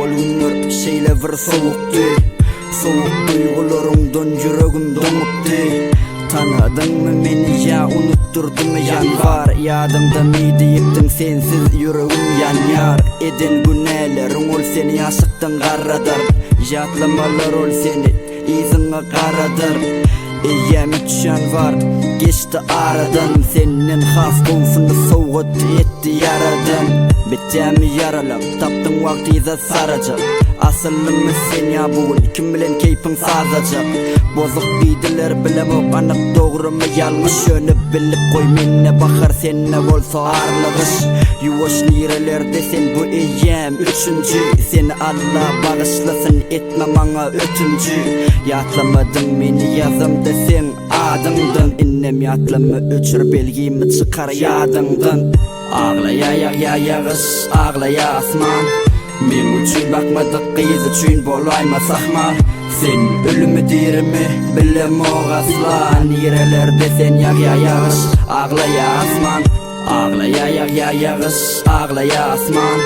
Ol günler şeýle bir sowukdy. Sowuk duýgularyňdan ýüregim doňupdy. Tanadyňmy meni ýa unutdyrdymy ýanwar Ýadyňdamy diýipdiň sensiz ýüregim ýanýar Eden günäleriň ol seni ýaşlykdan garradar Ýatlamalar ol seni yzyňa garadar Eýýäm üç ýanwar geçdi aradan Senden has gowusyny sowgat etdi ýaradan Bitýämi ýaralam tapdyň wagt yza sarajak Asyllymy sen ýa bu gün kim bilen keýpiň sazlajak Bozuk diýdiler bilemok anyk dogrymy ýalňyş Ýöne bilip goý mende bahar sende bolsa arly gyş Ýuwaş nirelerde sen bu eýýäm üçünji Seni Alla bagyşlasyn etme maňa ötünji Ýatlamadyň meni ýazamda seň adyňdan Indem ýatlama öçür belgimi çykar ýadyňdan. Aglaýa ýagýa ýagyş, aglaýa asman Meň üçin bakmadyk gyz üçin bolaýmasa ahmal Sen ölümi dirimi bilemok asla Nirelerde sen ýagýa ýagyş, aglaýa asman Aglaýa ýagýa ýagyş, aglaýa asman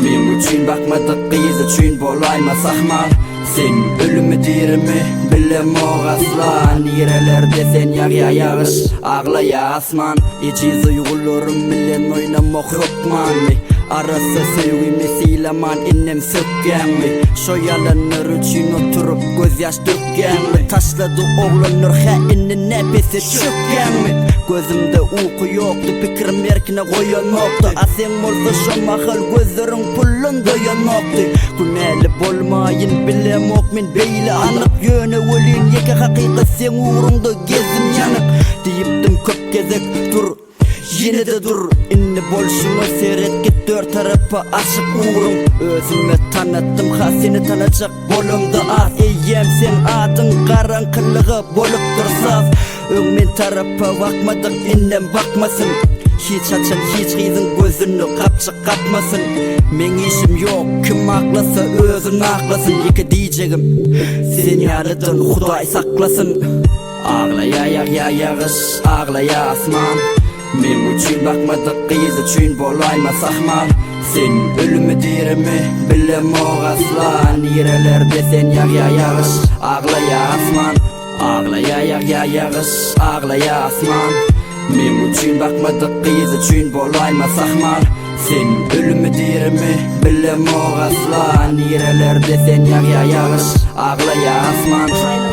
Meň üçin bakmadyk gyz üçin bolaýmasa ahmal Sen ölümi dirimi bilemok asla Nirelerde sen ýagýa ýagyş, aglaýa asman Ejiz duýgularym bilen oýnamak hökmanmy Arassa söýgimi sylaman indem sökýäňmi Şo ýalanlar üçin oturyp gözýaş dökýäňmi Taşlady oglanlar hä indi näpese çökýäňmi Gözümde uky ýokdy pikirim erkine goýanokdy A seň bolsa şo mahal gözleriň puldan doýanokdy Günäli bolmaýyn bilemok men beýle anyk Ýöne welin ýeke hakykat seň ugruňda gezdim ýanyk Diýipdim köp gezek dur Ýene-de dur indi bolşuňa seret git dört tarapa açyk ugruň Özüme tanatdym has seni tanajak bolamda az Eýýäm seň adyň garaňkylyga bolupdyr saz Öň men tarapa bakmadyk indem bakmasyn Hiç haçan hiç gyzyň gözüne gapjyk gapmasyn Meň işim ýok kim aklasa özün aklasyn Ýeke diýjegim sen ýalydan Hudaý saklasyn. Aglaýa ýagýa ýagyş, aglaýa asman Meň üçin bakmadyk gyz üçin bolaýmasa ahmal Sen ölümi dirimi bilemok asla Nirelerde sen ýagýa ýagyş, aglaýa asman Aglaýa ýagýa ýagyş, aglaýa asman Meň üçin bakmadyk gyz üçin bolaýmasa ahmal Sen ölümi dirimi bilemok asla Nirelerde sen ýagýa ýagyş, aglaýa asman.